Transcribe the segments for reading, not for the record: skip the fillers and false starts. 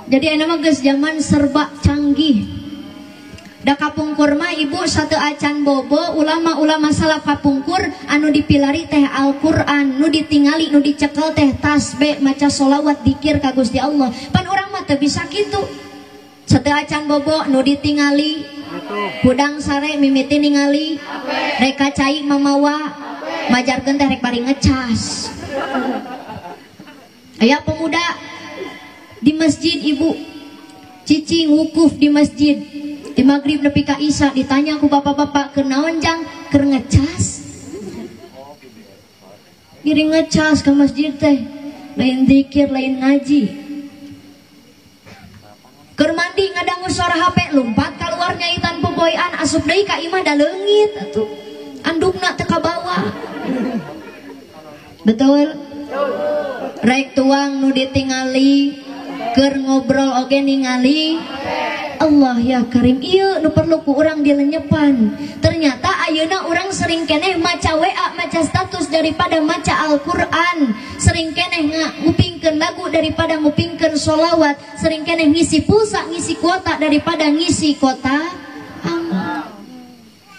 Jadi ayeuna mah geus zaman serba canggih. Da kapungkur mah ibu satu acan bobo ulama-ulama salaf kapungkur anu dipilari teh Al-Qur'an, nu ditingali nu dicekel teh tasbih, maca sholawat, dikir ka Gusti Allah. Pan urang mah teu bisa kitu. Satu acan bobo nu ditingali hudang sare mimiti ningali reka cai mamawa majarkeun teh rek bari ngecas. Aya pemuda di masjid ibu cicing wukuf di masjid di maghrib nepi ka isya ditanya ku bapak-bapak keur naon jang keur ngecas. Diri ngecas ke masjid teh lain zikir lain ngaji. Keur mandi ngadangu suara HP lompat keluar nyaitan popoean asup deui ka imah da leungit atuh andukna teu kabawa. Betul? Rek tuang nu ditingali keur ngobrol oge ningali Allah ya Karim. Ieu nu perlu ku urang dilenyepan. Ternyata ayeuna urang sering keneh maca WA, maca status daripada maca Al-Qur'an, sering keneh ngupingkeun lagu daripada ngupingkeun sholawat, sering keneh ngisi pulsa, ngisi kuota daripada ngisi kota amal.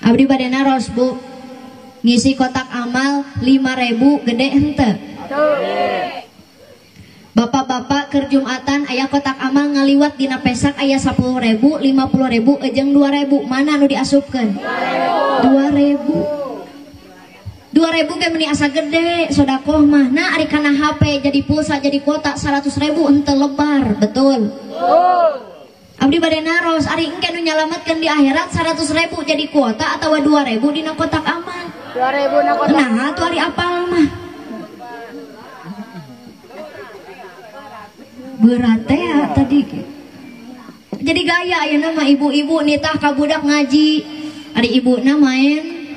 Abdi bade naros Bu, ngisi kotak amal 5.000 gede henteu? Bapak-bapak keur Jumatan aya kotak amal ngaliwat dina pesak aya 10.000, 50.000, jeung 2.000, mana nu diasupkeun? 2.000. 2.000 ge meuni asa gede sedekah mah. Nah ari kana HP jadi pulsa jadi kuota 100.000 henteu lebar, betul? Abdi bade naros ari engke nu nyalametkeun di akhirat 100.000 jadi kuota atawa 2.000 dina kotak amal? 2.000 na kotak. Nah atuh ari apal mah. Berat ya tadi. Jadi gaya ayeuna mah ibu-ibu nitah ka budak ngaji, ari ibuna main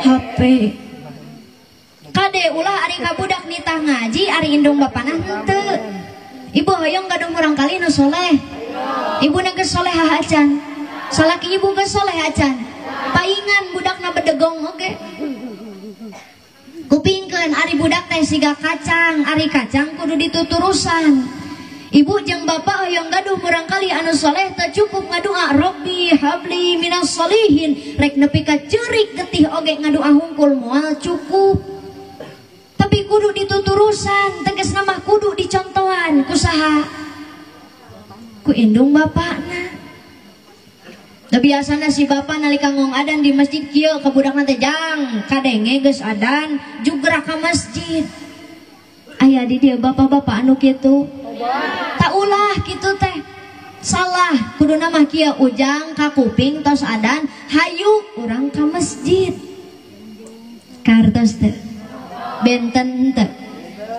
HP. Kade ulah ari ka budak nitah ngaji, ari indung bapana henteu. Ibu hoyong gaduh murangkali nu soleh. Ibuna geus solehah acan. Salaki ibu geus soleh acan. Paingan budakna bedegong oge. Kupingkeun ari budak teh siga kacang, ari kacang kudu dituturusan. Ibu jeung bapak hoyong gaduh murangkali anu soleh teu cukup ngadua Robbi habli minas solihin, rek nepi ka ceurik getih oge ngadua hungkul moal cukup. Tapi kudu dituturusan, tegasna mah kudu dicontohan ku saha? Ku indung bapakna. Da biasana si bapak nalika ngong adan di masjid kieu ka budakna teh jang kadenge geus adan jugrah ka masjid. Aya di dieu bapak-bapak anu kitu. Tak ulah gitu teh salah, kuduna mah kieu ujang ka kuping tos adan hayu urang ka masjid. Kartos teh benten teh.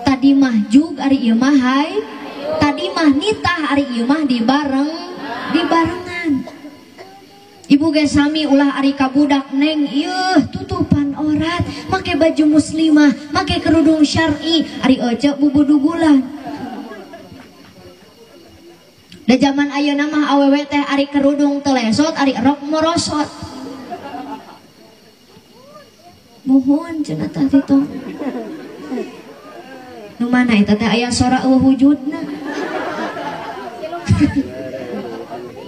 Tadi mah jug ari ieu mah hay, tadi mah nitah ari ieu mah dibareng dibarengan. Ibu ge sami ulah ari ka budak neng ieu tutupan orat, make baju muslimah, make kerudung syar'i, ari ece bubudugulan. Da zaman ayeuna mah awewe teh ari kerudung teu lesot, ari rok morosot. Mohon cenah tah tito. Nu mana eta teh aya sora eueuh wujudna.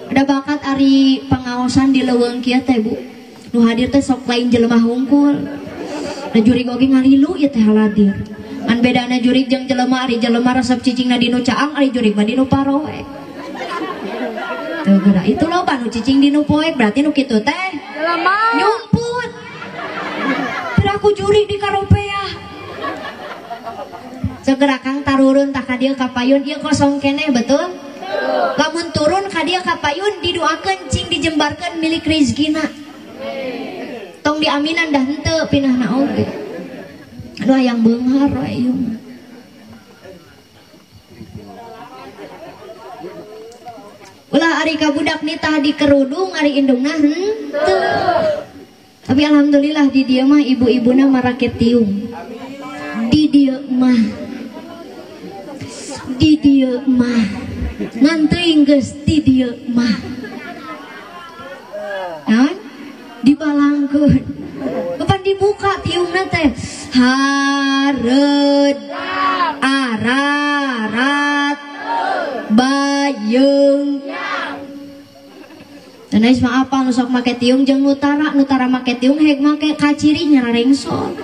Ada bakat ari pangaosan di leuweung kieu teh Bu. Nu hadir teh sok lain jelema hungkul. Da jurig oge ngalilu ieu teh haladir. Ngan bedana jurig jeung jelema, ari jelema resep cicingna di nu caang, ari jurig mah di nu paroe. Tuh geura itu loba nu cicing di nu poek berarti nu kitu teh jelema nyumput. Piraku jurig di karopea. Segera kang tarurun tah ka dieu ka payun ieu kosong keneh betul? Lamun turun ka dieu ka payun didoakeun cing dijembarkeun milik rizkina. Tong diaminan dah henteu pinahna oge. Aduh hayang beunghar we ieu mah. Ulah ari ka budak nitah di kerudung ari indungna henteu. Tapi alhamdulillah di dieu mah ibu-ibuna marake tiung. Di dieu mah. Di dieu mah. Ngan teuing geus di dieu mah. Naon? Dibalangkeun. Kapan dibuka tiungna teh? Hareud ararat Bayeung. Dan ais mah apa nu sok make tiung jeung nutara, nutara make tiung heg make kaciri nyararengsot.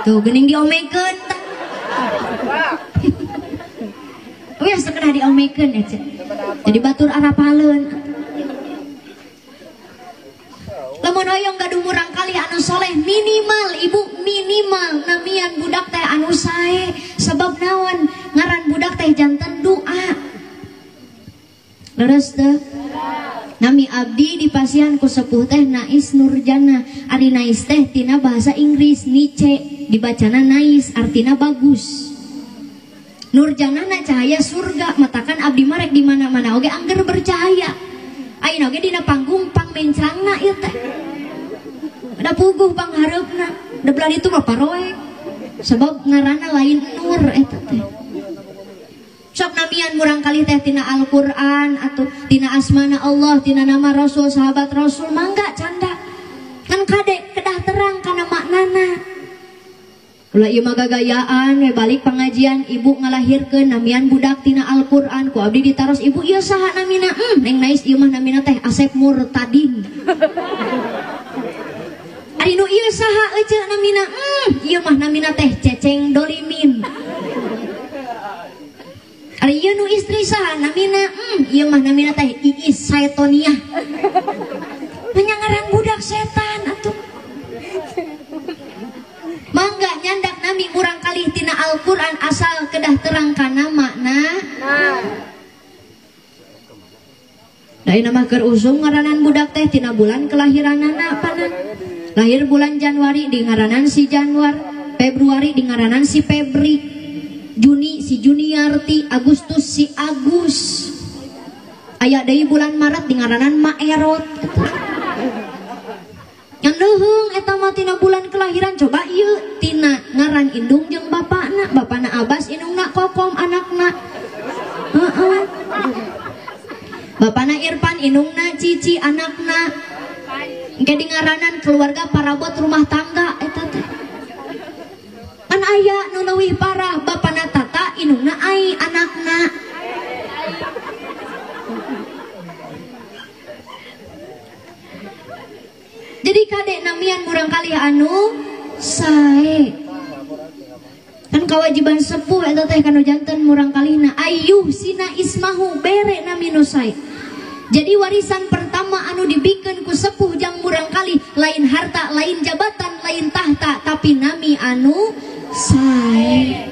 Tuh geuning diomekeun tah. Wios teu kedah diomekeun eta. Jadi batur arapaleun. Lamun hoyong gaduh murang kali anu soleh minimal ibu minimal namian budak teh anu sae sebab naon ngaran budak teh janten doa. Leres teh? Nami abdi dipasihan ku sepuh teh Nais Nurjana. Ari Nais teh tina bahasa Inggris nice dibacana nais artina bagus. Nurjana na cahaya surga matakan abdi marek di mana-mana oge angger bercahaya. Ayeuna oge dina panggung pang mencrangna ieu teh. Da puguh panghareupna, da belah ditu mah paroek. Sebab ngaranna lain nur eta teh. Sok namian murang kali teh tina Al-Qur'an atau tina asmana Allah, tina nama Rasul, sahabat Rasul mangga canda. Kan kadek kedah terang kana maknana. Ulah ieu mah gagayaan we balik pengajian ibu ngalahirkeun namian budak tina Al-Qur'an ku abdi ditaros ibu ieu saha namina? Neng Nais ieu mah namina teh Asep Murtadin. Ari nu ieu saha ece namina? Ieu mah namina teh Ceceng Dolimin. Ari ieu nu istri saha namina? Ieu mah namina teh Iis Saetoniah. Menyangaran budak setan atuh. Mangga nyandak nami murang kali tina Al-Qur'an asal kedah terang kana makna. Da ieu mah keur usum ngaranan budak teh tina bulan kelahiranana panan. Lahir bulan Januari di ngaranan si Januar, Februari di ngaranan si Febri, Juni si Juniarti, Agustus si Agus. Aya deui bulan Maret di ngaranan Maerot. Yang leuheung eta mah tina bulan kelahiran coba ieu tina ngaran indung jeung bapakna, bapakna Abbas indungna Kokom anakna. Heeh. Bapakna Irfan indungna Cici anakna. Engke di ngaranan keluarga parabot rumah tangga eta teh. Kan aya nu leuwih parah bapakna Tata indungna Ai anakna. Jadi kadek namian murang kali anu sae. Kan kewajiban sepuh eta teh kanu janten murang kalihna ayuh sina ismahu bere nami nu sae. Jadi warisan pertama anu dibikeun ku sepuh jang murang kali lain harta, lain jabatan, lain tahta, tapi nami anu sae.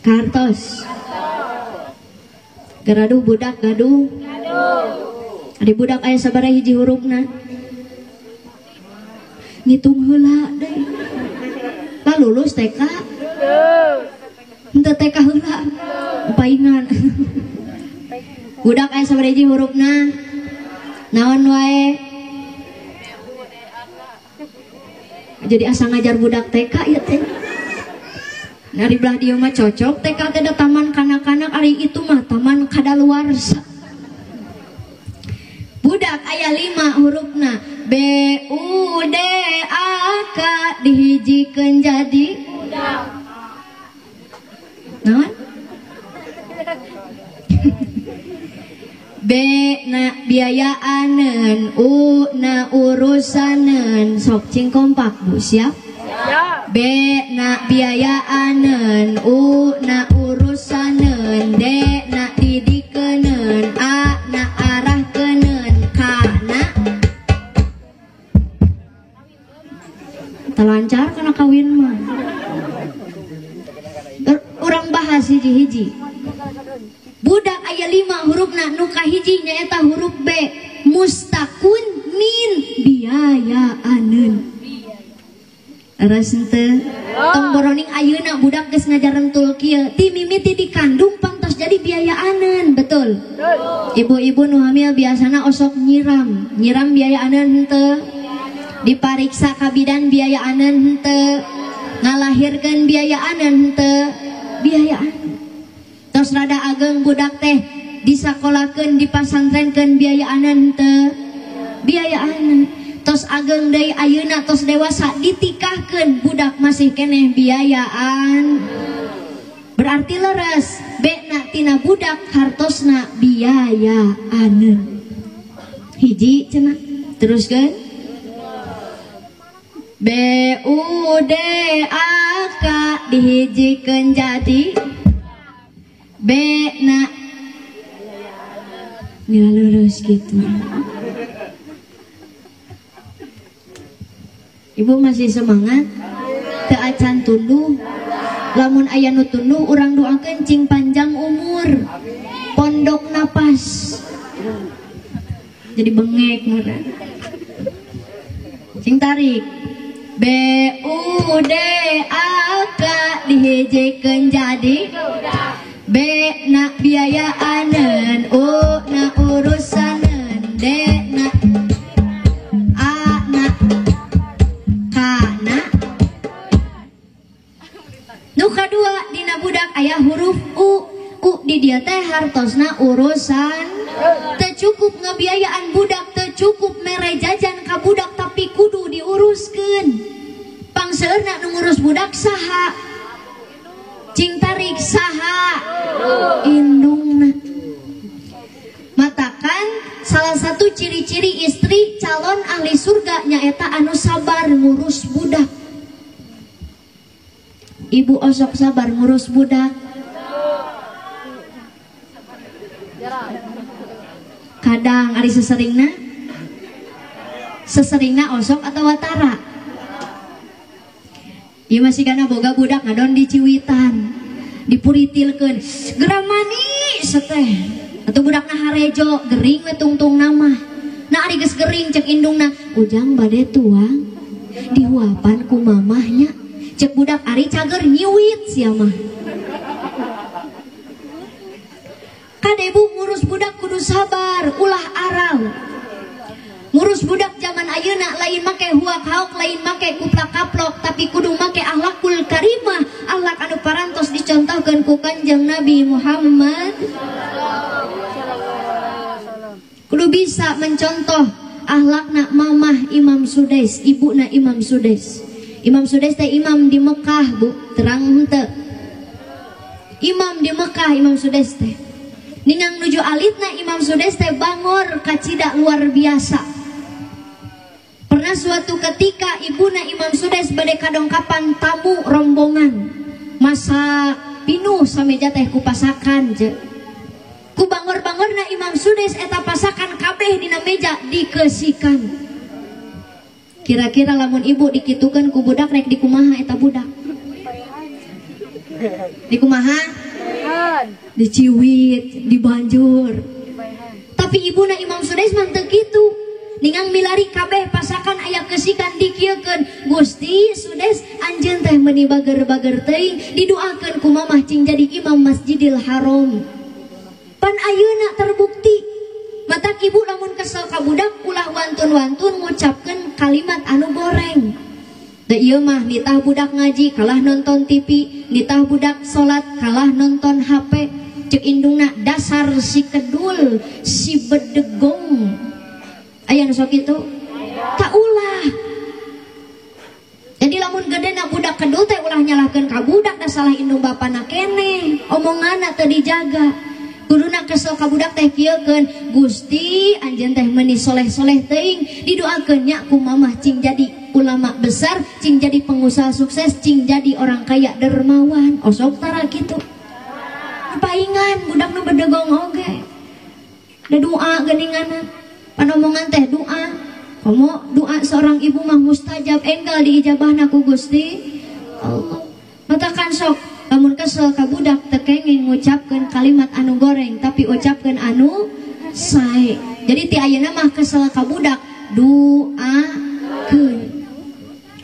Kartos. Garaduh budak gaduh. Ari budak aya sabaraha hiji hurufna? Ngitung heula deui. Lah lulus TK? Lulus. Henteu TK heula. Paingan. Budak aya sabaraha hiji hurufna? Naon wae? Jadi asa ngajar budak TK ieu teh. Ari belah dieu mah cocok TK teh da taman kanak-kanak, ari itu mah taman kadaluarsa. Budak aya 5 hurufna B U D A K dihijikeun jadi budak. Naon? B na biayaaneun, U na urusaneun, sok cing kompak Bu, siap? Siap. B na biayaaneun, U na urusaneun, D na didikeuneun, A na arahkeuneun, K na terlancar kana kawin mah. Urang bahas hiji-hiji. Budak aya 5 hurufna nu kahiji nyaeta huruf B mustakun min biayaaneun. Leres henteu? Tong boroning ayeuna budak geus ngajaran tul kieu ti mimiti dikandung pantos jadi biayaaneun, betul? Ibu-ibu nu hamil biasana osok nyiram, nyiram biayaaneun henteu? Dipariksa ka bidan biayaaneun henteu? Ngalahirkeun biayaaneun henteu? Biayaan. Tos rada ageng budak teh disakolakeun, dipasantrenkeun biayaaneun henteu? Biayaaneun. Tos ageng deui ayeuna tos dewasa ditikahkeun budak masih keneh biayaan. Berarti leres B na tina budak hartosna biayaaneun. Hiji cenah teruskeun B U D A K dihijikeun jadi B na nila lurus gitu. Ibu masih semangat? Teu acan tunduh. Lamun aya nu tunduh urang doakeun cing panjang umur. Pondok napas. Jadi bengek meureun. Cing tarik. B U D A K dihijikeun jadi B na biayaaneun, U na urusaneun, D na A na K na. Nu kadua dina budak aya huruf U. U di dieu teh hartosna urusan. Teu cukup ngabiayaan budak, teu cukup mere jajan ka budak, tapi kudu diuruskeun. Pangseueurna nu ngurus budak saha? Cing tarik saha? Indungna. Matakan salah satu ciri-ciri istri calon ahli surga nyaeta anu sabar ngurus budak. Ibu osok sabar ngurus budak. Kadang ari seseringna? Seseringna osok atau watara? Ieu masih kana boga budak ngadon diciwitan, dipuritilkeun, geramani seteh. Atau budakna harejo, gering we tungtung nama. Nah ari geus gering cek indungna, ujang bade tuang dihuapan ku mamahnya. Cek budak ari cager nyiwit sia mah. Kade ibu ngurus budak kudu sabar, ulah aral. Ngurus budak zaman ayeuna lain make huak haok, lain make kuplak kaplok, tapi kudu make akhlakul karimah, akhlak anu parantos dicontohkeun ku Kanjeng Nabi Muhammad. Kudu bisa mencontoh akhlakna mamah Imam Sudais, ibuna Imam Sudais. Imam Sudais teh imam di Mekah, Bu, terang henteu. Imam di Mekah Imam Sudais teh. Ningang nuju alitna Imam Sudais teh bangor kacida luar biasa. Pernah suatu ketika ibuna Imam Sudais bade kadongkapan tamu rombongan. Masak pinuh sameja teh kupasakan je. Ku bangor-bangorna Imam Sudais eta pasakan kabeh dina meja dikesikan. Kira-kira lamun ibu dikitukeun ku budak rek dikumaha eta budak? Dikumaha? Diciwit, dibanjur. Tapi ibuna Imam Sudais mah teu kitu. Ningang milari kabeh pasakan aya kesikan dikieukeun. Gusti Sudais anjeun teh meuni bager-bager teuing didoakeun ku mamah cing jadi imam Masjidil Haram. Pan ayeuna terbukti. Matak ibu lamun kesel ka budak ulah wantun-wantun ngucapkeun kalimat anu goreng. Teu ieu mah nitah budak ngaji kalah nonton TV, nitah budak salat kalah nonton HP. Cek indungna dasar si kedul, si bedegong. Aya nu sok kitu? Tak ulah. Jadi lamun gedena budak kedul teh ulah nyalahkeun ka budak, da salah indung bapana keneh, omonganna teu dijaga. Kuduna kesel ka budak teh kieukeun, Gusti anjeun teh meuni soleh-soleh teuing, didoakeun nya ku mamah cing jadi ulama besar, cing jadi pengusaha sukses, cing jadi orang kaya dermawan. Osok tara kitu. Paingan budak nu bedegong oge. Da doa geuninganna. Panomongan teh doa. Komo doa seorang ibu mah mustajab, enggal diijabahna ku Gusti Allah. Matakan sok lamun kesel ka budak teu kenging ngucapkeun kalimat anu goreng, tapi ucapkeun anu sae. Jadi ti ayeuna mah kesel ka budak doakeun.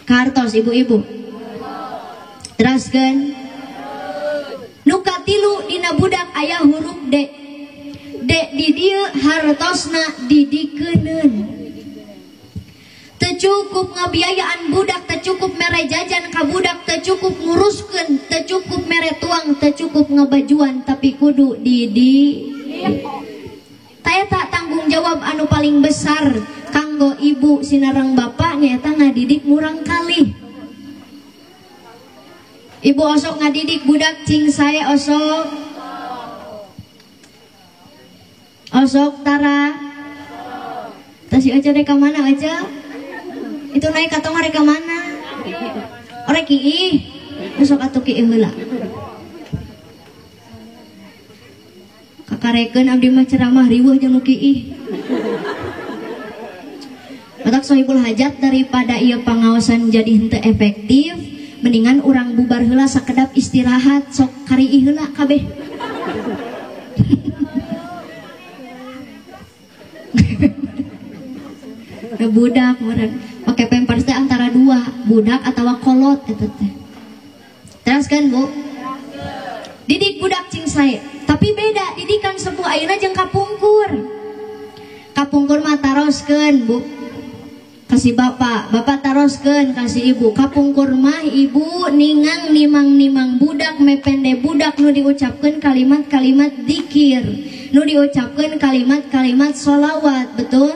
Kartos ibu-ibu. Teraskeun. Nu katilu dina budak aya huruf D. D di dieu hartosna didikeuneun. Teu cukup ngabiayaan budak, teu cukup mere jajan ka budak, teu cukup nguruskeun, teu cukup mere tuang, teu cukup ngabajuan, tapi kudu didi. Eta tanggung jawab anu paling besar kanggo ibu sinareng bapak nyaeta ngadidik murang kalih. Ibu osok ngadidik budak cing sae osok. Osok tara. Tas si Oce rek ka mana Oce? Itu naik atau rek ka mana? Orek kiih. Osok atuh kiih heula. Kakarekeun abdi mah ceramah riweuh jeung nu kiih. Matak sohibul hajat daripada ieu pangaosan jadi henteu efektif, mendingan urang bubar heula sakedap istirahat sok kariih heula kabeh. Da budak meureun make pampers teh antara dua, budak atawa kolot eta teh. Teraskeun Bu. Didik budak cing sae, tapi beda didikan sepuh ayeuna jeung kapungkur. Kapungkur mah taroskeun Bu. Kasih bapak, bapak taroskeun kasih ibu. Kapungkur mah ibu ningang nimang-nimang budak mepende budak nu diucapkeun kalimat-kalimat dzikir, nu diucapkeun kalimat-kalimat sholawat, betul?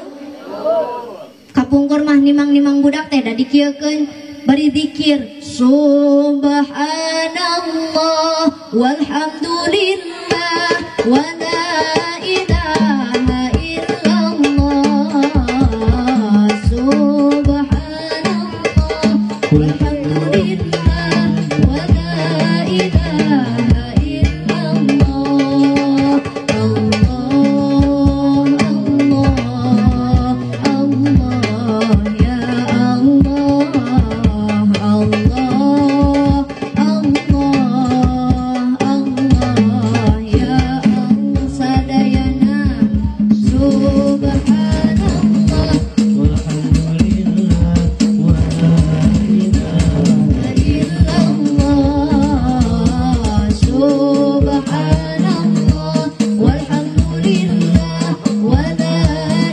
Kapungkur mah nimang-nimang budak teh da dikieukeun bari dzikir subhanallah walhamdulillah wala ilaha illallah subhanallah walhamdulillah wala ilaha illallah Allah Allah Allah ya Allah Allah Allah Allah ya Allah sadayana subhanallah Walhamdulillah wa la ilaha illallah subhanallah walhamdulillah wa la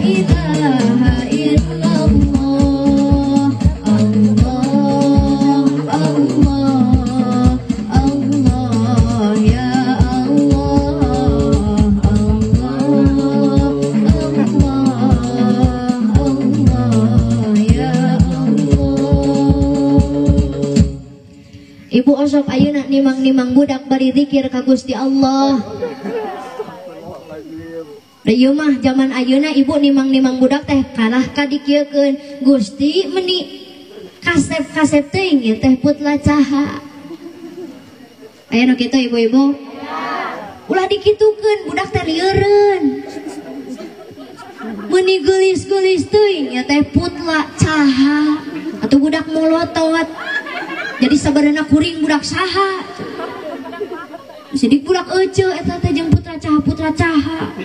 ilaha illallah Allah Allah Allah ya Allah Allah Allah Allah ya Allah. Ibu osok ayeuna nimang-nimang budak bari zikir ka Gusti Allah. Da ieu mah zaman ayeuna ibu nimang-nimang budak teh kalah ka dikieukeun Gusti meni kasep-kasep teuing ieu teh putla caha. Aya nu kitu ibu-ibu? Ulah dikitukeun budak teh lieureun. Meuni geulis-geulis teuing ieu teh putla caha atuh budak molotot. Jadi sabarana kuring budak saha. Jadi budak ece eta teh jeung putra caha putra caha.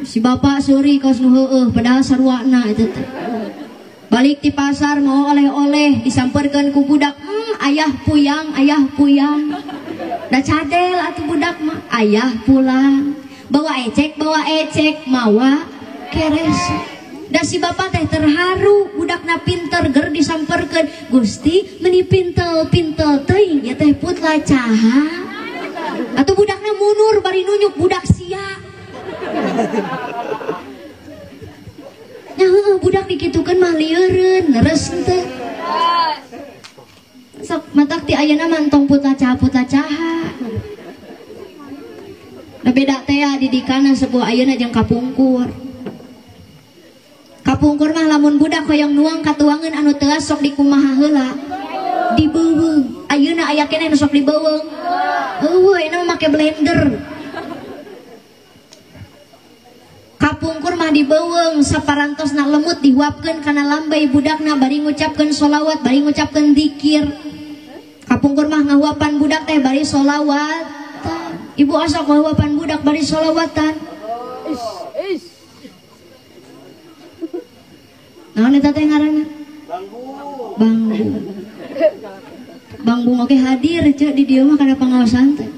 Si bapak suri kos nu heueuh padahal saruana eta teh. Balik ti pasar mau oleh-oleh disamperkeun ku budak, ayah puyang, ayah puyang. Da cadel atuh budak mah, ayah pulang. Bawa ecek, mawa keres. Da si bapak teh terharu, budakna pinter ger disamperkeun. Gusti meni pintel-pintel teuing ieu teh putla caha. Atuh budakna munur bari nunjuk budak sia. Nya heueuh budak dikitukeun mah lieureun, leres henteu. Sok matak ti ayeuna mah entong putla caha putla caha. Da beda teh ya didikana sepuh ayeuna jeung kapungkur. Kapungkur mah lamun budak hoyong nuang katuangeun anu teuas sok dikumaha heula. Dibeuweung. Ayeuna aya keneh nu sok dibeuweung. Eueuh ayeuna mah make blender. Kapungkur mah dibeuweung saparantosna lemut dihuapkeun kana lambai budakna bari ngucapkeun sholawat, bari ngucapkeun zikir. Kapungkur mah ngahuapan budak teh bari sholawat. Ibu osok ngahuapan budak bari sholawatan. Naon eta teh ngaranna? Bangbu. Bangbu. Bangbu oge hadir ceu di dieu mah kana pangaosan teh.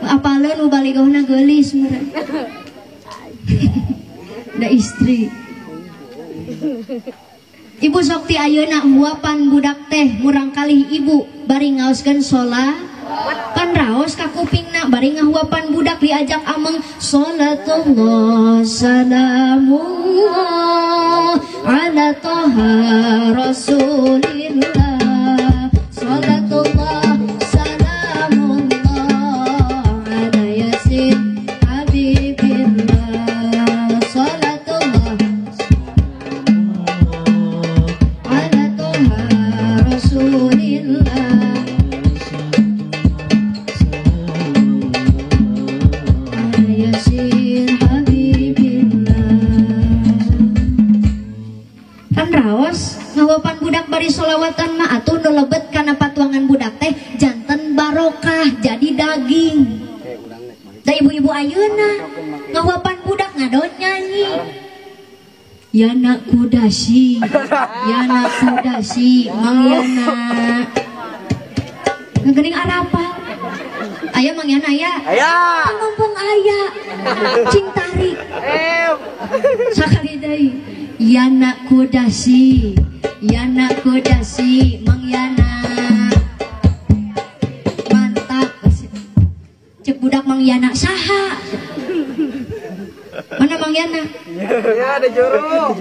Apaleun nu baligohna geulis meureun. Da istri. Ibu sok ti ayeuna huapan budak teh murangkalih ibu bari ngaoskeun sholat. Pan raos ka kupingna bari ngahuapan budak diajak ameng salatullah salamullah ala toha rasulillah salatullah ayeuna ngahuapan budak ngadon nyanyi. Yana kudasi, Yana kudasi, Mang Yana. Ngeuning arapal. Aya Mang Yana aya. Aya. Mumpung aya. Cing tarik. Sakali deui. Yana kudasi, Yana kudasi, Mang Yana. Mantap. Cek budak Mang Yana saha? Mana Mang Yana? Ya, ada juru.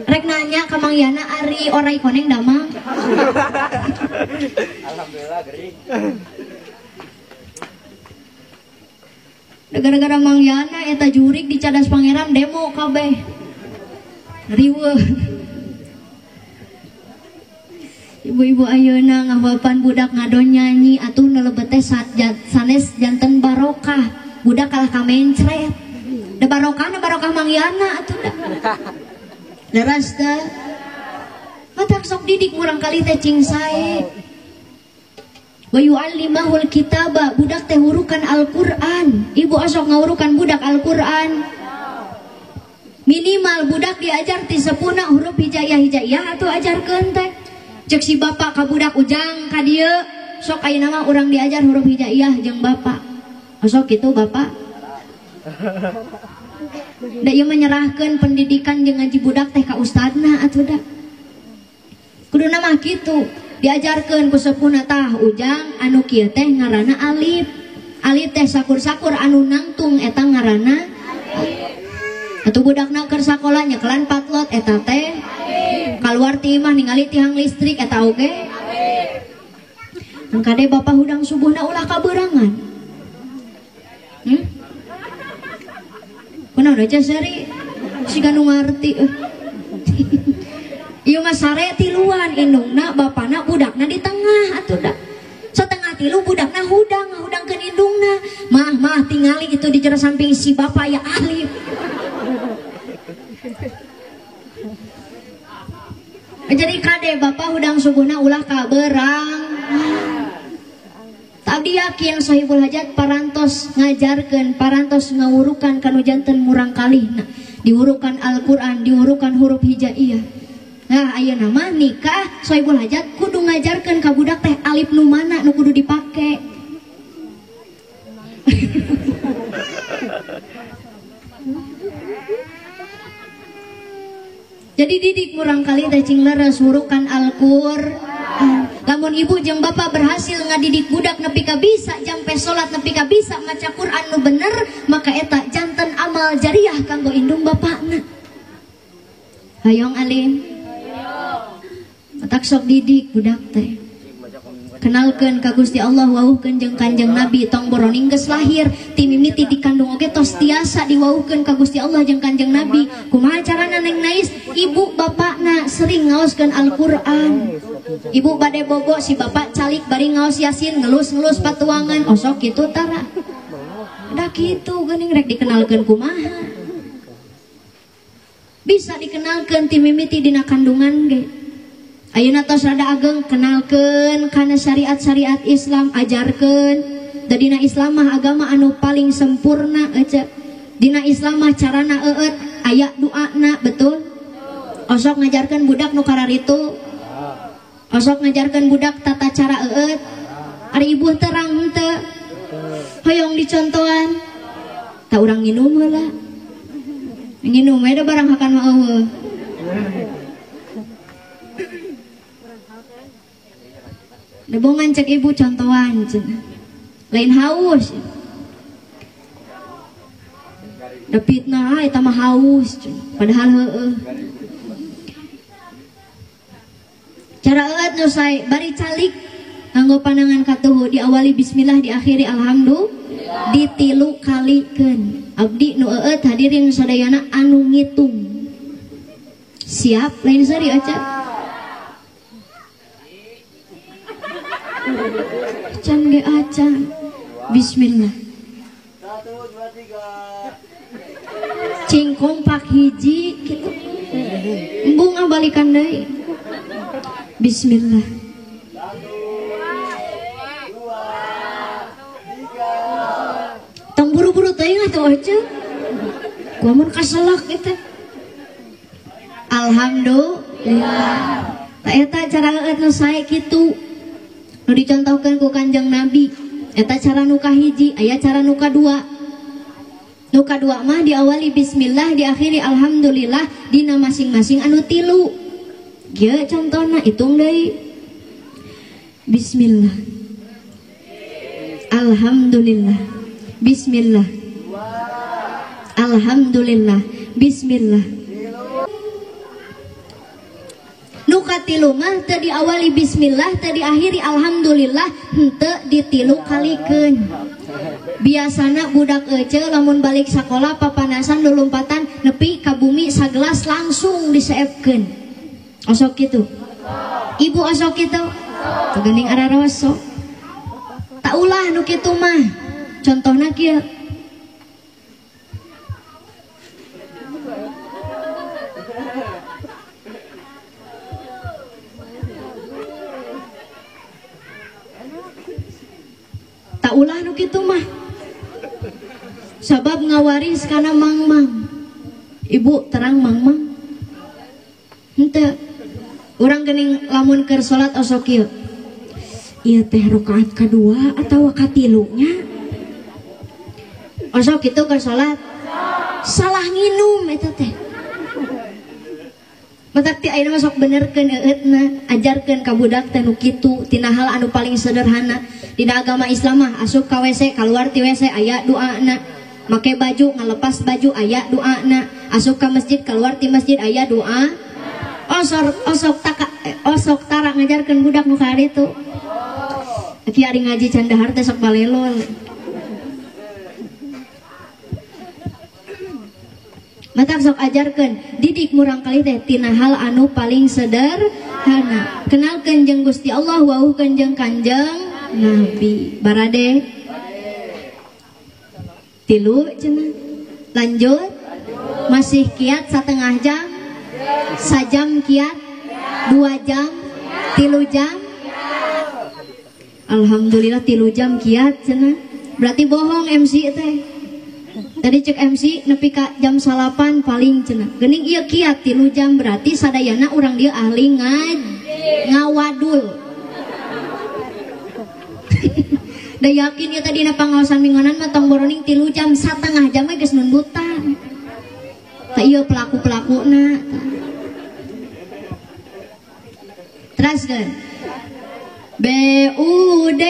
Rek nanya ke Mang Yana ari orai koneng damang. Alhamdulillah gering. Gara-gara Mang Yana eta jurik di Cadas Pangeran demo kabeh. Riweuh. Ibu-ibu ayeuna ngahuapan budak ngadon nyanyi atuh nu lebet teh sanes janten barokah. Budak kalah kamencret. Da barokahna barokah Mang Yana atuh da. Leres teh. Matak sok didik murang kali teh cing sae. Wa yu'allimahul kitaba, budak teh hurukan Al-Qur'an. Ibu osok ngawurukan budak Al-Qur'an. Minimal budak diajar ti sepuhna huruf hijaiyah-hijaiyah atuh ajarkeun teh. Cek si bapak ka budak ujang ka dieu, sok ayeuna mah urang diajar huruf hijaiyah jeung bapak. Osok kitu bapak. Da ieu menyerahkeun pendidikan jeung ngaji budak teh ka ustadna atuh da. Kuduna mah kitu, diajarkeun ku sepuhna tah ujang anu kieu teh ngaranna alif. Alif teh sakur-sakur anu nangtung eta ngaranna alif. Atuh budakna keur sakola nyekelan patlot eta teh kaluar ti imah ningali tiang listrik eta oge. Mangkade bapak hudang subuhna ulah kabeurangan. Kunaon aja seri siga nu ngarti. Ieu mah sare tiluan indungna bapana budakna di tengah atuh da. Setengah tilu budakna hudang ngahudangkeun indungna. Mah mah tingali itu di jero samping si bapak ya alif. Jadi kade bapak hudang subuhna ulah kaberang. Abdi yakin Sohibul Hajat parantos ngajarkeun, parantos ngawurukan kanu janten murang kalihna. Diwurukan Al-Qur'an, diwurukan huruf hijaiyah. Nah, ayeuna mah nikah Sohibul Hajat kudu ngajarkeun ka budak teh alif nu mana nu kudu dipake. Jadi didik murang kali teh cing leres wurukan Al-Qur'an. Lamun ibu jeung bapak berhasil ngadidik budak nepi ka bisa jampe salat nepi ka bisa maca Quran nu bener, maka eta janten amal jariah kanggo indung bapakna. Hayong alim. Matak sok didik budak teh. Kenalkeun ka Gusti Allah wawuhkeun jeung Kanjeng Nabi tong boroning geus lahir ti mimiti dikandung oge tos tiasa diwawuhkeun ka Gusti Allah jeung Kanjeng Nabi. Kumaha carana Neng Nais? Ibu bapakna sering ngaoskeun Al-Qur'an. Ibu bade bobo si bapak calik bari ngaos Yasin ngelus-ngelus patuangan osok kitu tara. Da kitu geuning rek dikenalkeun kumaha? Bisa dikenalkeun ti mimiti dina kandungan ge. Ayeuna tos rada ageng kenalkeun kana syariat-syariat Islam, ajarkeun. Da dina Islam mah agama anu paling sempurna ece. Dina Islam mah carana eueut aya doana, betul? Osok ngajarkeun budak nu kararitu. Osok ngajarkeun budak tata cara eueut. Ari ibu terang henteu. Hoyong dicontohan. Ta urang nginum heula. Nginum we da barang hakan mah eueuh. Debongan cek ibu contohan cenah. Lain haus. Da fitnah eta mah haus cenah. Padahal heueuh. Cara eueut nu sae bari calik nganggo panangan katuhu diawali bismillah diakhiri alhamdulillah ditilu kalikeun. Abdi nu eueut hadirin sadayana anu ngitung. Siap lain sari aca. Acan ge acan. Bismillah. 1 2 3. Cing kompak hiji kitu. Embung ah balikan deui. Bismillah. 1 2 3. Tong buru-buru teuing Goreng atuh aja. Gua mun kaselak eta. Alhamdulillah. Tah eta cara eueut nu sae kitu. Nu dicontohkeun ku Kanjeng Nabi. Eta cara nu kahiji, aya cara nu kadua. Nu kadua mah diawali bismillah, diakhiri alhamdulillah dina masing-masing anu tilu. Kieu contohna hitung deui. Bismillah. Alhamdulillah. Bismillah. Alhamdulillah. Bismillah. Nu katilu mah teu diawali bismillah, teu diakhiri alhamdulillah, henteu ditilu kalikeun. Biasana budak ece lamun balik sakola papanasan lulumpatan nepi ka bumi sagelas langsung diseepkeun. Osok kitu. Ibu osok kitu. Tuh geuning ararosok. Tak ulah nu kitu mah. Contohna kieu. Tak ulah nu kitu mah. Sabab ngawaris kana mangmang. Ibu terang mangmang. Henteu. Urang geuning lamun keur salat osok kieu. Ieu teh rakaat kadua atawa katilu nya? Osok kitu keur salat. Salah nginum eta teh. Matak ti ayeuna mah sok benerkeun eueutna, ajarkeun ka budak teh nu kitu tina hal anu paling sederhana. Dina agama Islam mah asup ka WC, kaluar ti WC aya doana. Make baju, ngalepas baju aya doana. Asup ka masjid, keluar ti masjid aya doa. Osok tara ngajarkeun budak nu karitu. Ki ari ngaji can dahar teh sok balelol. Matak sok ajarkeun, didik murangkalih teh tina hal anu paling sederhana. Kenalkeun jeung Gusti Allah, wauhkeun jeung Kanjeng Nabi. Barade tilu cenah. Lanjut. Masih kiat setengah jam, sajam kiat, 2 jam, 3 jam. Alhamdulillah 3 jam kiat cenah. Berarti bohong MC teh. Tadi cek MC nepi ka jam 9 paling cenah. Geuning ieu kiat 3 jam berarti sadayana urang dieu ahli ngawadul. Da yakin ya tadi na pangaosan minggonan mah tong boroning 3 jam, setengah jam we geus nundutan. Tah ieu pelaku-pelakuna. Teraskeun. B U D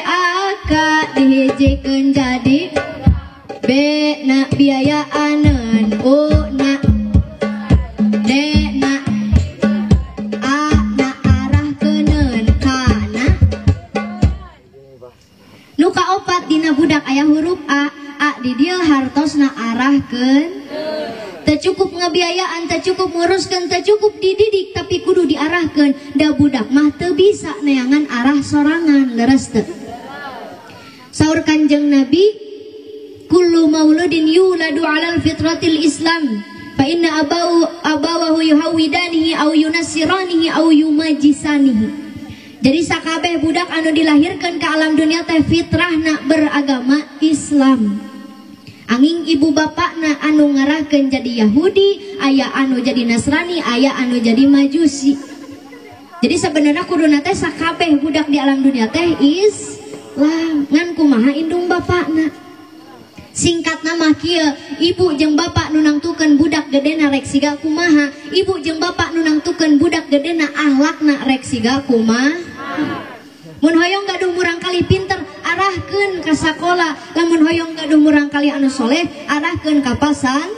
A K dihijikeun jadi B na biayaaneun, U na D na A na arahkeuneun, K na. Nu kaopat dina budak aya huruf A, A di dieu hartosna arahkeun. Teu cukup ngebiayaan, teu cukup nguruskeun, teu cukup dididik, tapi kudu diarahkeun. Da budak mah teu bisa neangan arah sorangan, leres teu. Saur Kanjeng Nabi, kullu mauludin yuladu alal fitratil Islam fa inna abawahu yuhawidanihi au yunassiranihi au yumajisanihi. Jadi sakabeh budak anu dilahirkan ke alam dunia teh fitrahna beragama Islam. Angin ibu bapakna anu ngarahkeun jadi Yahudi, aya anu jadi Nasrani, aya anu jadi Majusi. Jadi sebenarnya kuduna teh sakabeh budak di alam dunia teh Islam, ngan kumaha indung bapakna. Singkat nama kieu, ibu jeung bapak nu nangtukeun budak gedena rek siga kumaha, ibu jeung bapak nu nangtukeun budak gedena akhlakna rek siga kumaha. Mun hoyong gaduh murangkalih pinter, arahkeun ka sakola. Lamun hoyong gaduh murangkalih anu soleh, arahkeun ka pasantren.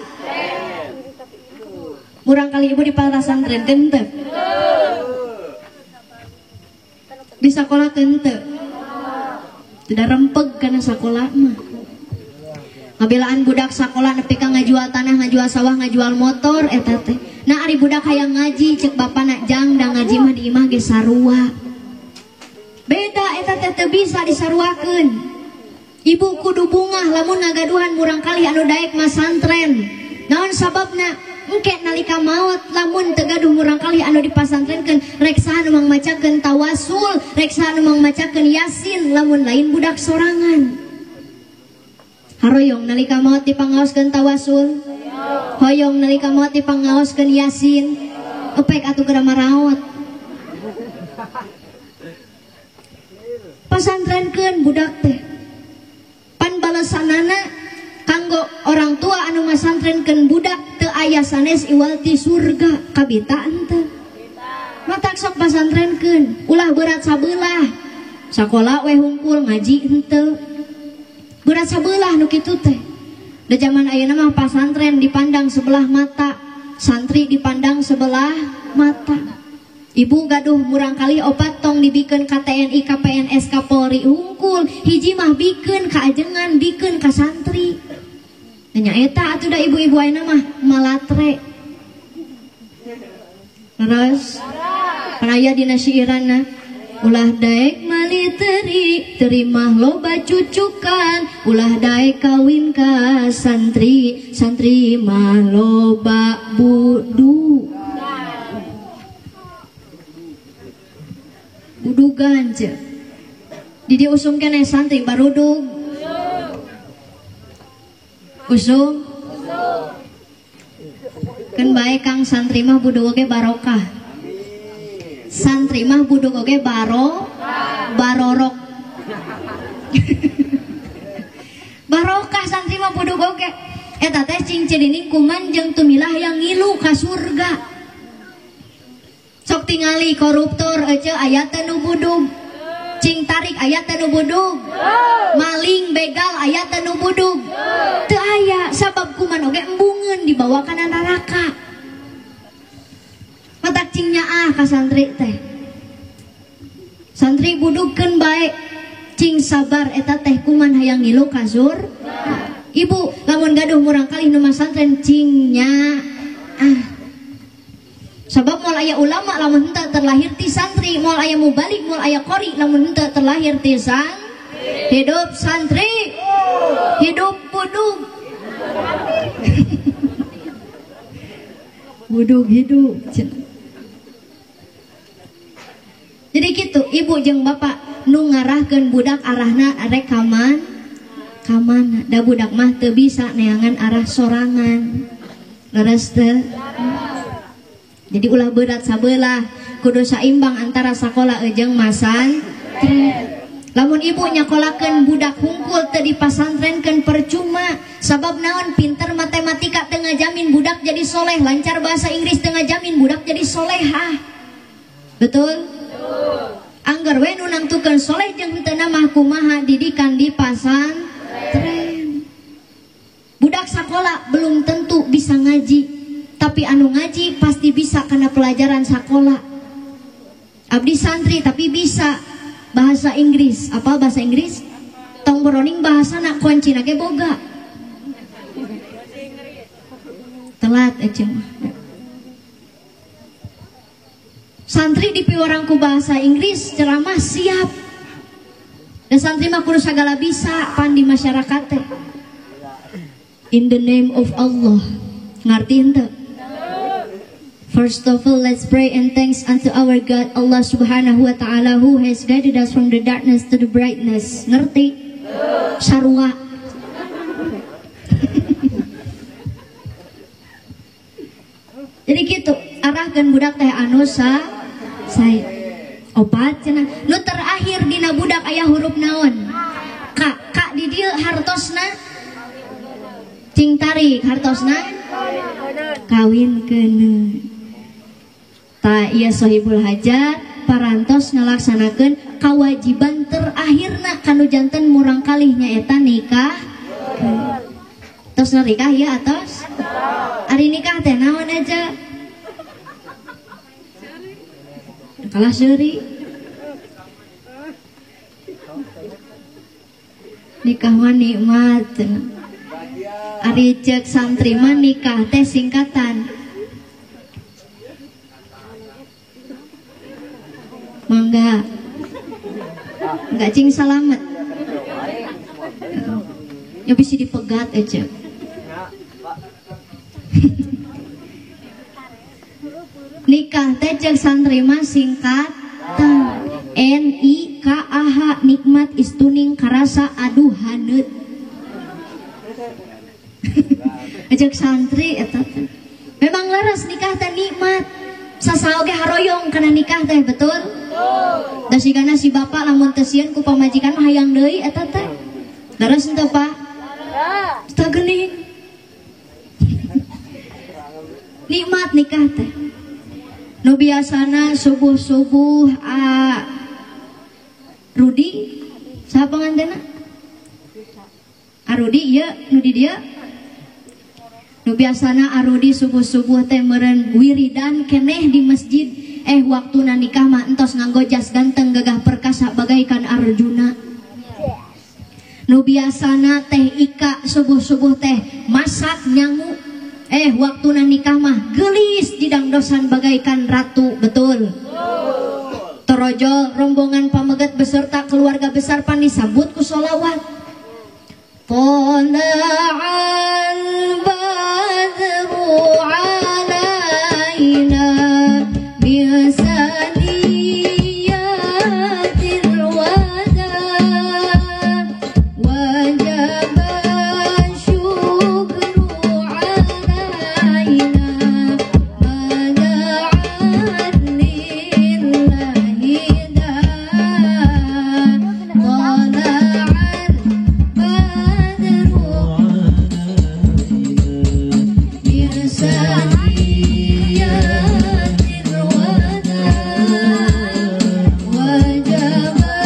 Murangkalih ibu di pasantren teu? Di sakola teu? Tidak rempeg kana sakola mah. Ngabelaan budak sakola nepi ka ngajual tanah, ngajual sawah, ngajual motor eta teh. Nah ari budak hayang ngaji cek bapana jang da ngaji mah di imah ge sarua. Beda eta teh teu bisa disaruakeun. Ibu kudu bungah lamun ngagaduhan murangkalih anu daek masantren. Naon sababna? Engke nalika maot lamun teu gaduh murangkalih anu dipasantrenkeun rek saha nu mangmacakeun tawasul, rek saha nu mangmacakeun yasin lamun lain budak sorangan. Haroyong nalika maot dipangaoskeun tawasul. Hoyong nalika maot dipangaoskeun Yasin. Epek atuh geura maraot. Pasantrenkeun budak teh. Pan balesanana kanggo orang tua anu masantrenkeun budak teu aya sanes iwal ti surga kabita henteu. Matak sok pasantrenkeun, ulah berat sabelah. Sakola we hungkul ngaji henteu. Berat sabelah nu kitu teh. Da zaman ayeuna mah pasantren dipandang sebelah mata, santri dipandang sebelah mata. Ibu gaduh murangkali opat tong dibikeun ka TNI, ka PNS, ka Polri hungkul, hiji mah bikeun ka ajengan, bikeun ka santri. Nya eta atuh da ibu-ibu ayeuna mah malatre. Terus aya dina syiiranna ulah daek mali teri, terima loba cucukan, ulah daek kawin ka santri, santri mah loba budu. Budugan ce. Di dia usum keneh santri barudug. Usum. Keun bae kang santri mah budug oge barokah. Santri mah budug oge barorok. Barokah santri mah budug oge. Eta teh cing cirining kuman jeung tumilah yang ngilu ka surga. Sok tingali koruptor ece aya teu nu budug. Cing tarik aya teu nu budug. Maling begal aya teu nu budug. Teu aya sabab kuman oge embungeun dibawa kana neraka. Matak cing nyaah ka santri teh. Santri budugkeun bae, cing sabar eta teh kuman hayang ngilu ka surga. Ibu lamun gaduh murangkalih nu masantren cing nyaah. Sabab moal aya ulama lamun henteu terlahir ti santri, moal aya mubalik, moal aya qori lamun henteu terlahir ti santri. Hidup santri, hidup budug. Budug hidup. Jadi gitu, ibu jeung bapak nu ngarahkeun budak arahna arek ka mana? Da budak mah teu bisa neangan arah sorangan. Leres teu? Jadi ulah berat sabelah, kudu saimbang antara sakola jeung masantren. Lamun ibu nyakolakeun budak hungkul teu dipasantrenkeun percuma, sabab naon pinter matematika teu ngajamin budak jadi soleh, lancar bahasa Inggris teu ngajamin budak jadi solehah. Betul? Angger we nu nangtukeun soleh jeung henteu mah kumaha didikan di pasantren. Budak sakola belum tentu bisa ngaji, tapi anu ngaji pasti bisa karena pelajaran sakola. Abdi santri tapi bisa bahasa Inggris. Apa bahasa Inggris? Tong boroning bahasana kuncina ge boga. Telat eceu mah. Santri dipiwarang ku bahasa Inggris ceramah siap. Dan santri mah kudu sagala bisa pan di masyarakat teh. In the name of Allah. Ngarti henteu? First of all, let's pray and thanks unto our God Allah Subhanahu wa Ta'ala who has guided us from the darkness to the brightness. Ngerti? Sarua. Jadi gitu, arahkeun budak teh anu sae. Opat cenah. Nu terakhir dina budak aya huruf naon? K. K di dieu hartosna cing tarik hartosna kawin keuneun. Ta ieu sohibul hajat parantos ngalaksanakeun kawajiban terakhirna kanu janten murangkalih nyaeta nikah. Tos nikah ya atos? Ari nikah teh naon aja? Kalah seuri. Nikah mah nikmat. Ari ceuk santri mah nikah teh singkatan. Mangga. Enggak cing salamet. Ya bisa dipegat aja. Nikah teh ceuk santri mah singkatan. N I K A H nikmat istuning karasa aduh haneut. Ajak santri eta teh. Memang leres nikah teh nikmat. Sasaha oge haroyong kana nikah teh, betul? Da sigana si bapak lamun teu sieun ku pamajikan mah hayang deui eta teh. Leres henteu, Pak? Teu geuning. Nikmat nikah teh. Nu biasana subuh-subuh Rudi saha pangantena? Arudi ieu nu di dieu. Nu biasana Arudi subuh-subuh teh meureun wiridan keneh di masjid. Waktuna nikah mah entos nganggo jas ganteng gagah perkasa bagaikan Arjuna. Nu biasana teh Ika subuh-subuh teh masak nyangu. Waktuna nikah mah geulis didangdosan bagaikan ratu, betul? Torojol rombongan pameget beserta keluarga besar pan disambut ku sholawat. Tola'al badru alaina min saniyatil wada wajaba syukru alaina ma da'an lillahi da. Tola'al badru min saniyatil wada wajaba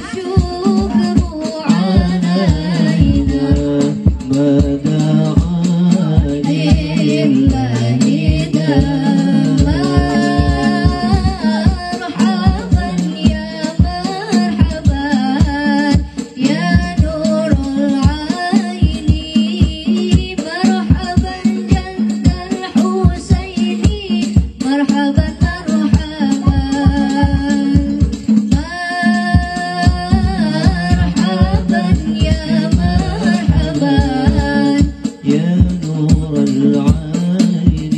syukru alaina lillahi da. Marhaban ya marhaban ya nurul aini, marhaban jaddal Husaini, marhaban marhaban, marhaban ya marhaban يا نور العين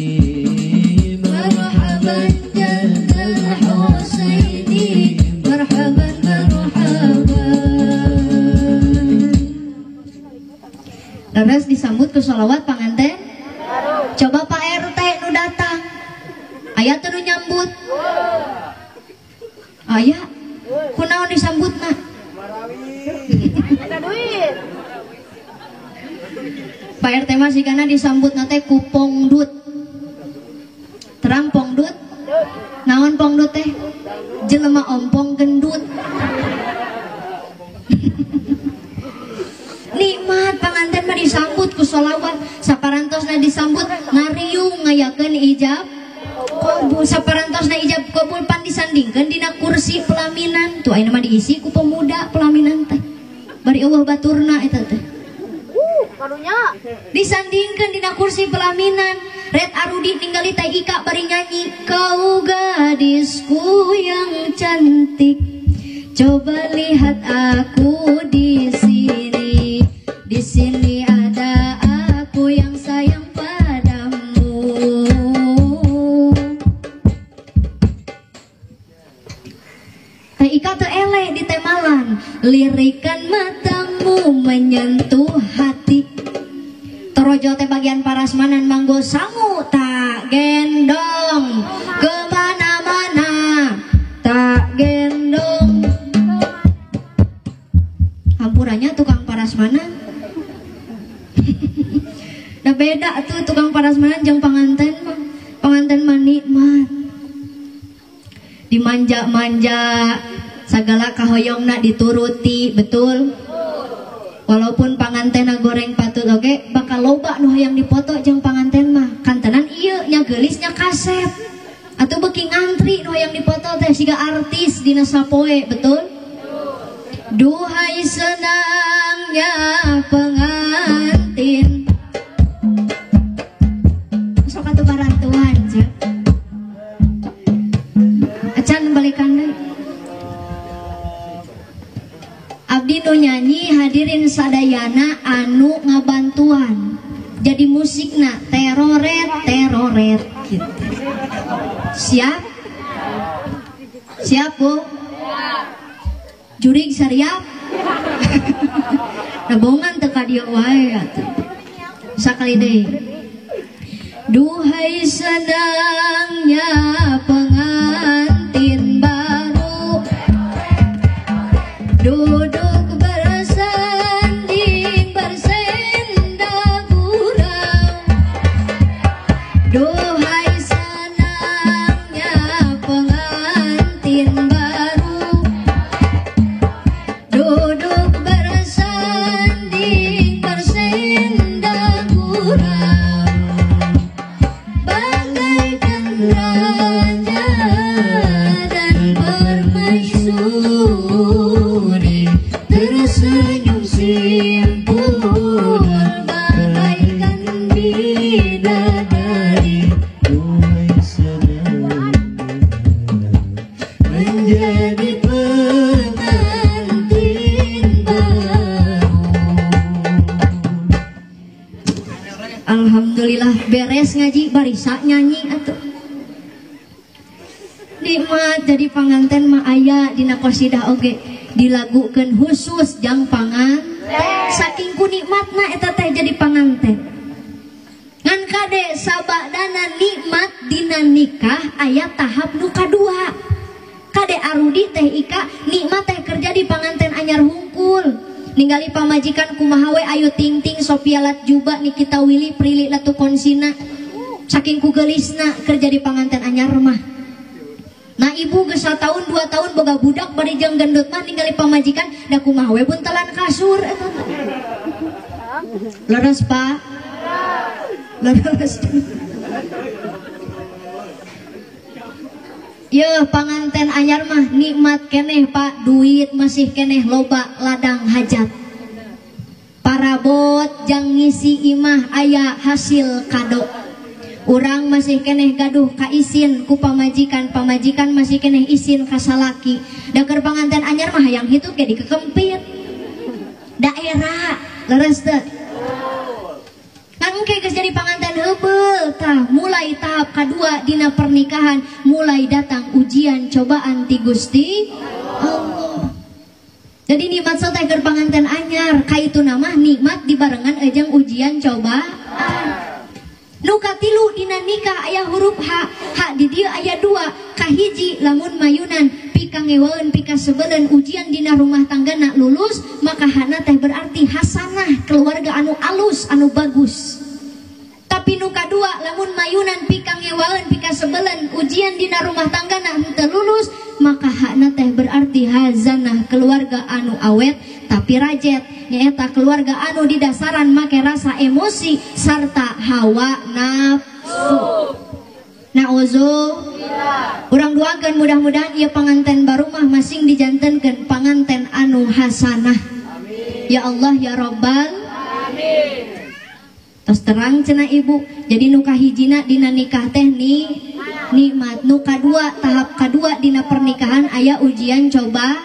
marhaban jaddal Husaini, marhaban marhaban. Terus disambut ke sholawat panganten. Coba Pak RT nu datang, aya teu nu nyambut? Aya, kunaon disambutna? Pak RT mah sigana disambutna teh ku pongdut. Terang pongdut? Naon pongdut teh? Jelema ompong gendut. Nikmat panganten mah disambut ku sholawat, saparantosna disambut ngariung ngayakeun ijab kabul, saparantosna ijab kabul pan disandingkeun dina kursi pelaminan. Tuh ayeuna mah diisi ku pemuda pelaminan teh. Bari eueuh baturna eta teh. Disandingkeun dina kursi pelaminan. Red Arudi ningali teh Ika bari nyanyi, kau gadisku yang cantik, coba lihat aku di sini. Di sini ada aku yang sayang padamu. Teh Ika teu eleh di temalan, lirikan matamu menyentuh hati. Torojo teh bagian parasmanan manggo sangu tak gendong kemana-mana, tak gendong. Hampurannya tukang parasmanan. Nah beda tuh tukang parasmanan jeung panganten mah. Panganten mah nikmat. Dimanja-manja, segala kahoyongna dituruti, betul? Walaupun pangantena goreng patut oge, bakal loba nu hayang dipoto jeung panganten mah. Kantenan ieu nya geulis nya kasep. Atuh beuki ngantri nu hayang dipoto teh siga artis dina sapoe, betul? Duhai senangnya pengantin. Sok atuh barantuan je. Acan balikan deui. Abdi nu nyanyi hadirin sadayana anu ngabantuan. Jadi musikna teroret teroret gitu. Siap? Siap, Bu? Jurig sariap? Nabongan teu ka dieu wae atuh. Sakali deui. Duhai senangnya pengantin baru, duduk bersanding bersenda gurau. Duhai senangnya pengantin baru, duduk bersanding bersenda gurau. Bagaikan raja dan permaisuri, tersenyum simpul bagaikan bidadari. Duhai senangnya menjadi pengantin baru. Alhamdulillah beres ngaji barisa nyanyi atuh. Nikmat jadi panganten mah aya dina qasidah oge dilagukeun khusus jang pangan. Saking ku nikmatna eta teh jadi panganten. Ngan kade sabadana nikmat dina nikah aya tahap nu kadua. Kade arudi teh Ika nikmat teh kerja di panganten anyar hungkul. Ningali pamajikan kumaha we ayu ting ting Sophia Latjuba Nikita Willy Prilly Latuconsina. Saking ku geulisna kerja di panganten anyar mah. Nah ibu geus satahun 2 tahun boga budak bari jeung gendut mah ningali pamajikan da kumaha we buntelan kasur eta mah. Leres Pak? Leres. Yeuh panganten anyar mah nikmat keneh Pak, duit masih keneh loba ladang hajat. Parabot jang ngisi imah aya hasil kado. Urang masih keneh gaduh ka isin ku pamajikan, pamajikan masih keneh isin ka salaki. Da keur panganten anyar mah hayang hitut ge dikekempit. Daerah leres teu? Kan engke geus jadi panganten heubeul tah, mulai tahap kadua dina pernikahan mulai datang ujian cobaan ti Gusti Allah. Jadi nikmat teh keur panganten anyar, kaituna mah nikmat dibarengan jeung ujian cobaan. Nu katilu dina nikah aya huruf H, H di dieu aya 2, kahiji lamun mayunan pika ngewaeun pika sebelen ujian dina rumah tanggana lulus, maka hana teh berarti hasanah, keluarga anu alus anu bagus. Tapi nu kadua lamun mayunan pika ngewaeun pika sebelen ujian dina rumah tanggana henteu lulus, maka hana teh berarti hazanah, keluarga anu awet tapi rajet, nyaeta keluarga anu didasaran make rasa emosi sarta hawa nafsu. Nauzubillah. Urang doakeun mudah-mudahan ieu panganten baru mah masing dijantenkeun panganten anu hasanah. Amin. Ya Allah ya Rabbal Amin. Tos terang cenah ibu. Jadi nu kahijina dina nikah teh ni nikmat, nu kadua tahap kadua dina pernikahan aya ujian coba.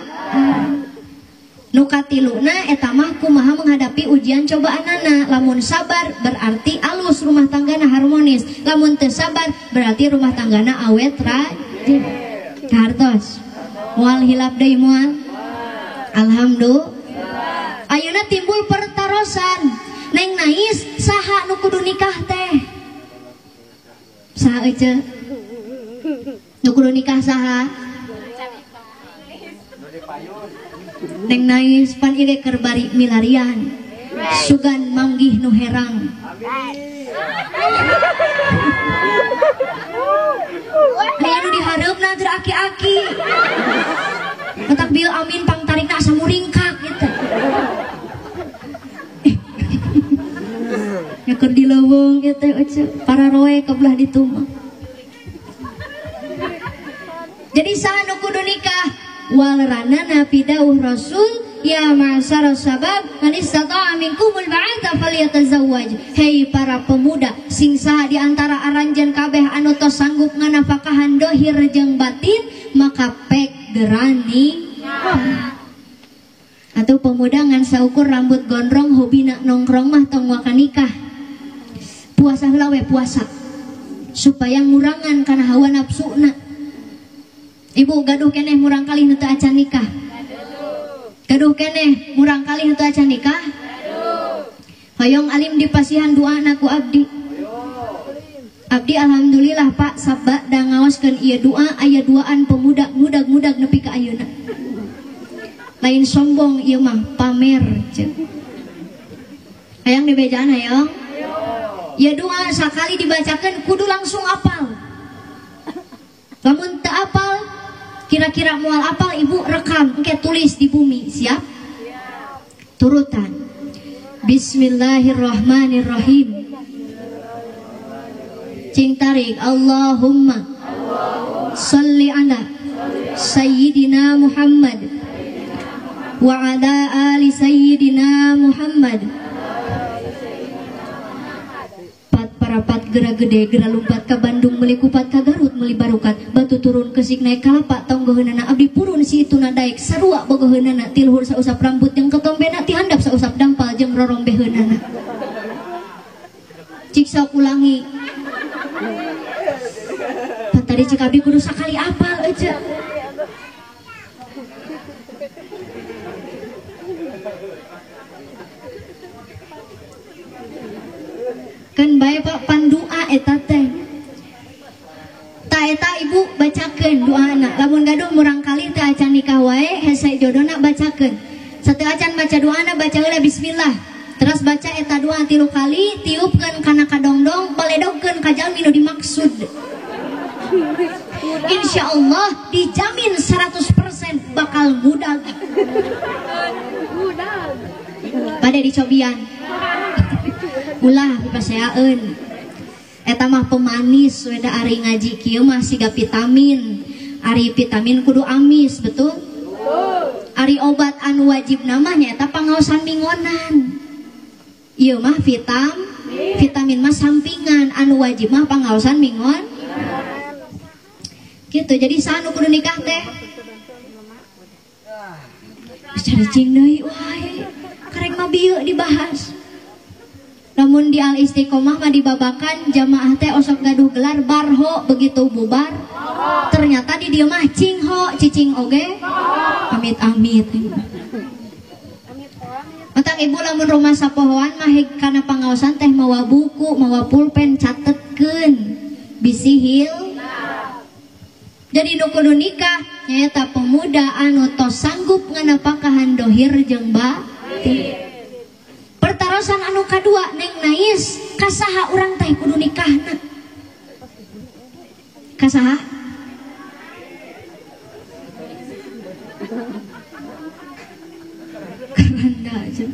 Nu katiluna eta mah kumaha menghadapi ujian cobaanana. Lamun sabar berarti alus rumah tanggana harmonis, lamun teu sabar berarti rumah tanggana awet rajin. Hartos moal hilap deui moal. Alhamdulillah. Ayeuna timbul pertarosan. Neng Nais saha nu kudu nikah teh? Saha ece? Nu kudu nikah saha? Neng Nais pan ieu keur bari milarian. Sugan manggih nu herang. Aya nu dihareupna teu aki-aki. Matak bil amin pangtarikna asa muringkak gitu. Ya keur di leuweung ieu teh ece para roe kebelah ditu mah. Jadi saha nu kudu nikah? Walranana pidauh Rasul ya ma'syara sabab man istata'a minkumul ba'ata falyatazawwaj. Hei para pemuda, sing saha di antara aranjeun kabeh anu tos sanggup nganafakahan dohir jeung batin, maka pek gerani. Atau pemuda ngan saukur rambut gondrong hobina nongkrong mah tong waka nikah. Puasa heula we puasa supaya ngurangan kana hawa nafsuna. Ibu gaduh keneh murang kali nu teu acan nikah. Gaduh keneh murang kali nu teu acan nikah. Hoyong alim dipasihan doana ku abdi. Abdi alhamdulillah Pak sabada ngaoskeun ieu doa aya duaan pemuda mudag-mudag nepi ka ayeuna. Lain sombong ieu mah pamer ceuk. Hayang dibejaan hayang? Ya doa sakali dibacakan kudu langsung apal. Lamun teu apal kira-kira moal apal ibu rekam engke tulis di bumi, siap? Turutan. Bismillahirrahmanirrahim. Cing tarik Allahumma salli ala Sayyidina Muhammad wa ala ali Sayyidina Muhammad. Pat parapat gera gede gera lumpat ka Bandung meuli kupat ka Garut meuli barukat batu turun kesik naik kalapa tonggoheunana abdi purun si ituna daek sarua bogoheunana ti luhur sausap rambut jeung ketombena ti handap sausap dampal jeung rorombeheunana. Cik sok ulangi. Pan tadi cik abdi kudu sakali apal aja. Kan bae Pak pandua eta teh. Ta eta ibu bacakeun doana. Lamun gaduh murang kali teu acan nikah wae hese jodona bacakeun. Sateu acan baca doana baca heula bismillah. Terus baca eta doa 3 kali, tiupkeun kana kadongdong, baledogkeun ka jalmi nu dimaksud. Insyaallah dijamin 100% bakal mudag. Bade dicobian. Ulah pipaseaeun. Eta mah pemanis we da ari ngaji kieu mah siga vitamin. Ari vitamin kudu amis, betul? Ari obat anu wajib namanya eta pangaosan mingonan. Ieu mah vitamin mah sampingan, anu wajib mah pangaosan mingon. Gitu, jadi saha nu kudu nikah teh? Cari cing deui wae. Karek mah bieu dibahas. Namun di al istiqomah mah dibabakan jamaah teh osok gaduh gelar barho begitu bubar. Ternyata di dieu mah cingho, cicing oge. Amit-amit. Mentang ibu lamun rumah sapohoan mah kana pangaosan teh mawa buku, mawa pulpen catetkeun. Bisi hil. Jadi nu kudu nikah nyaeta pemuda anu tos sanggup nganapakahan dohir jeung batin. Pertarosan anu kadua Neng Nais kasaha urang teh kudu nikahna? Kasaha? Randa aja.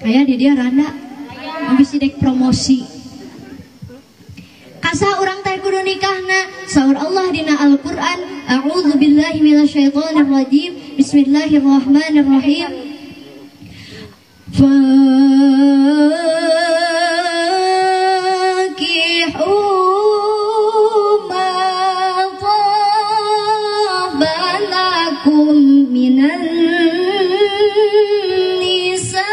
Aya di dia randa. Habis dek promosi. Kasaha urang teh kudu nikahna? Saur Allah dina Al-Qur'an, a'udzubillahi minasyaitonir rajim. Bismillahirrahmanirrahim. Fankihu ma thaba lakum minan nisa.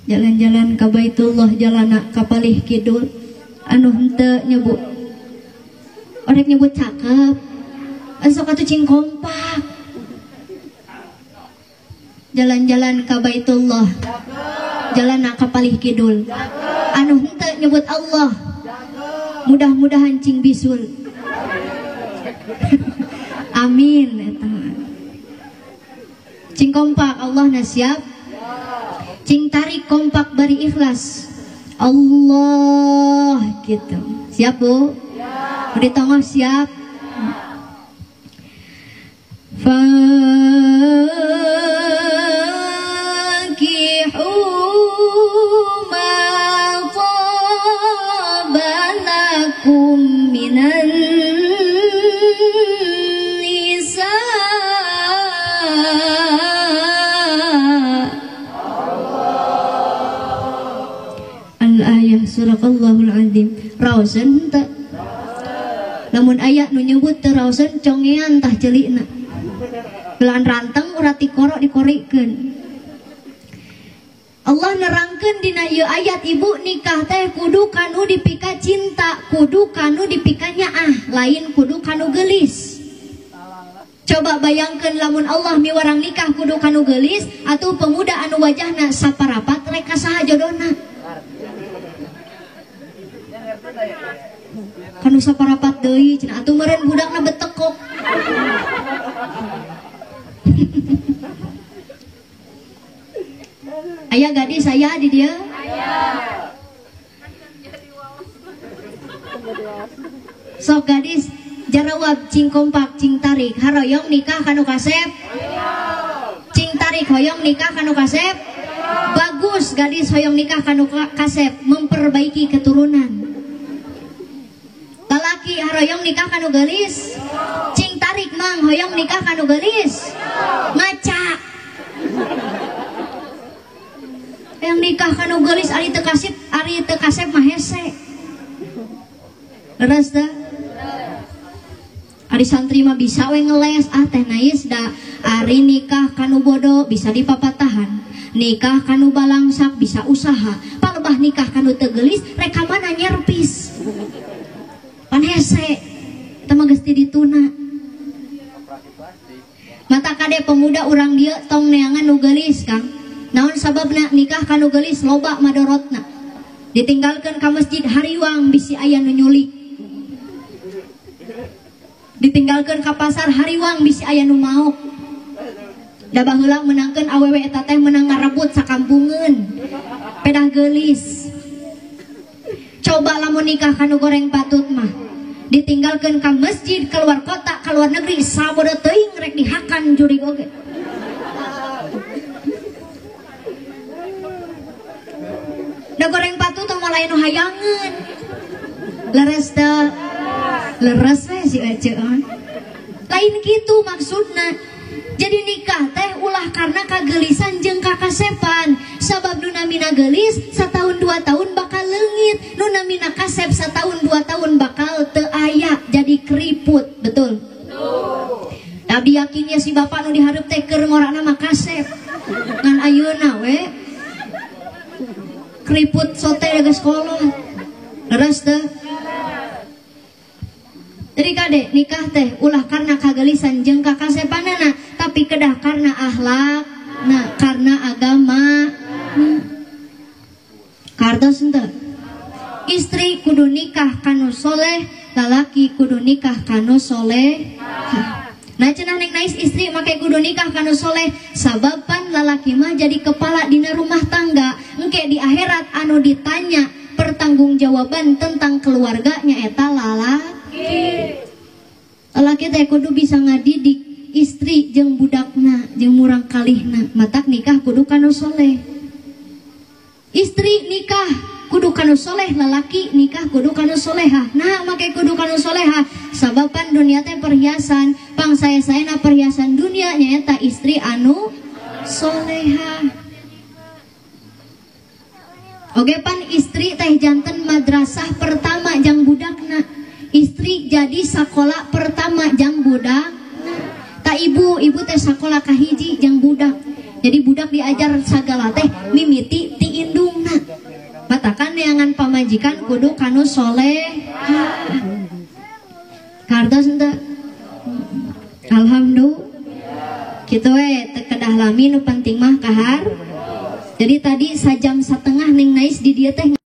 Jalan-jalan ka Baitullah jalana ka palih kidul anu henteu nyebut orek nyebut cakep sok atuh cing kompak. Jalan-jalan ka Baitullah jalana ka palih kidul anu henteu nyebut Allah mudah-mudahan cing bisul. Amin eta. Cing kompak Allah na siap. Cing tarik kompak bari ikhlas Allah gitu. Siap Bu? Di tengah siap. Fankihu ma thaba lakum minan nisa. Al-ayah suraqallahul azim. Raoseun teu? Lamun aya nu nyebut teu raoseun congean tah celikna. Belaan ranteng urat dikorok dikorikeun. Allah nerangkeun dina ieu ayat ibu nikah teh kudu kanu dipika cinta, kudu kanu dipika nyaah, lain kudu kanu geulis. Coba bayangkan lamun Allah miwarang nikah kudu kanu geulis atuh pemuda anu wajahna saparapat rek ka saha jodona. Kanu saparapat deui cenah atuh meureun budakna betekok. Aya gadis aya di dieu? Aya. Sok gadis jarawab cing kompak cing tarik haroyong nikah kanu kasep? Cing tarik hoyong nikah kanu kasep? Bagus gadis hoyong nikah kanu kasep, memperbaiki keturunan. Lalaki haroyong nikah kanu geulis? Cing tarik mang hoyong nikah kanu geulis? Ngaca. Yang nikah kanu geulis ari teu kasep, ari teu kasep mah hese. Leres teu? Ari santri mah bisa we ngeles, ah teh nais da ari nikah kanu bodoh bisa dipapatahan, nikah kanu balangsak bisa usaha, palebah nikah kanu teu geulis rek ka mana nyerpis. Pan hese eta mah geus ti dituna. Mata kade pemuda urang dieu tong neangan nu geulis Kang. Naon sababna nikah kanu geulis loba madorotna. Ditinggalkeun ka masjid hariwang bisi aya nu nyulik. Ditinggalkeun ka pasar hariwang bisi aya nu maok. Da baheula meunangkeun awewe eta teh meunang ngarebut sakampungeun. Pedah geulis. Coba lamun nikah kanu goreng patut mah. Ditinggalkeun ka masjid keluar kota, keluar negeri sabodo teuing rek dihakan jurig oge. Da goreng patut mah lain nu hayangeun. Leres teu? Leres we si ece. Lain kitu maksudna. Jadi nikah teh ulah karena kagelisan jeung kakasepan. Sabab nu namina geulis satahun 2 tahun bakal leungit, nu namina kasep setahun 2 tahun bakal teu aya, jadi keriput, betul? Betul. Abdi yakinnya si bapak nu dihareup teh keur ngorana mah kasep. Ngan ayeuna we keriput sote geus kolot. Leres teu? Jadi kade nikah teh ulah karena kagelisan jeung kakasepanana, tapi kedah karena akhlak, nah karena agama. Kartos henteu? Istri kudu nikah kanu soleh, lalaki kudu nikah kanu soleh. Nah cenah neng nais istri make kudu nikah kanu soleh, sabab pan lalaki mah jadi kepala dina rumah tangga. Engke di akhirat anu ditanya pertanggungjawaban tentang keluarganya eta lalaki. Lalaki teh kudu bisa ngadidik istri jeung budakna jeung murang kalihna, matak nikah kudu kanu soleh. Istri nikah kudu kanu soleh, lalaki nikah kudu kanu solehah. Nah make kudu kanu solehah sabab pan dunia teh perhiasan, pang saya-sayana perhiasan dunia nyaeta istri anu solehah. Oge pan istri teh janten madrasah pertama jang budakna. Istri jadi sakola pertama jang budakna. Tak ibu, ibu teh sakola kahiji jang budak. Jadi budak diajar sagala teh mimiti ti indungna. Matakan neangan pamajikan kudu kanu soleh. Kartos henteu? Alhamdulillah. Kitu we teu kedah lami nu penting mah kahar. Jadi tadi sajam setengah neng nais di dieu teh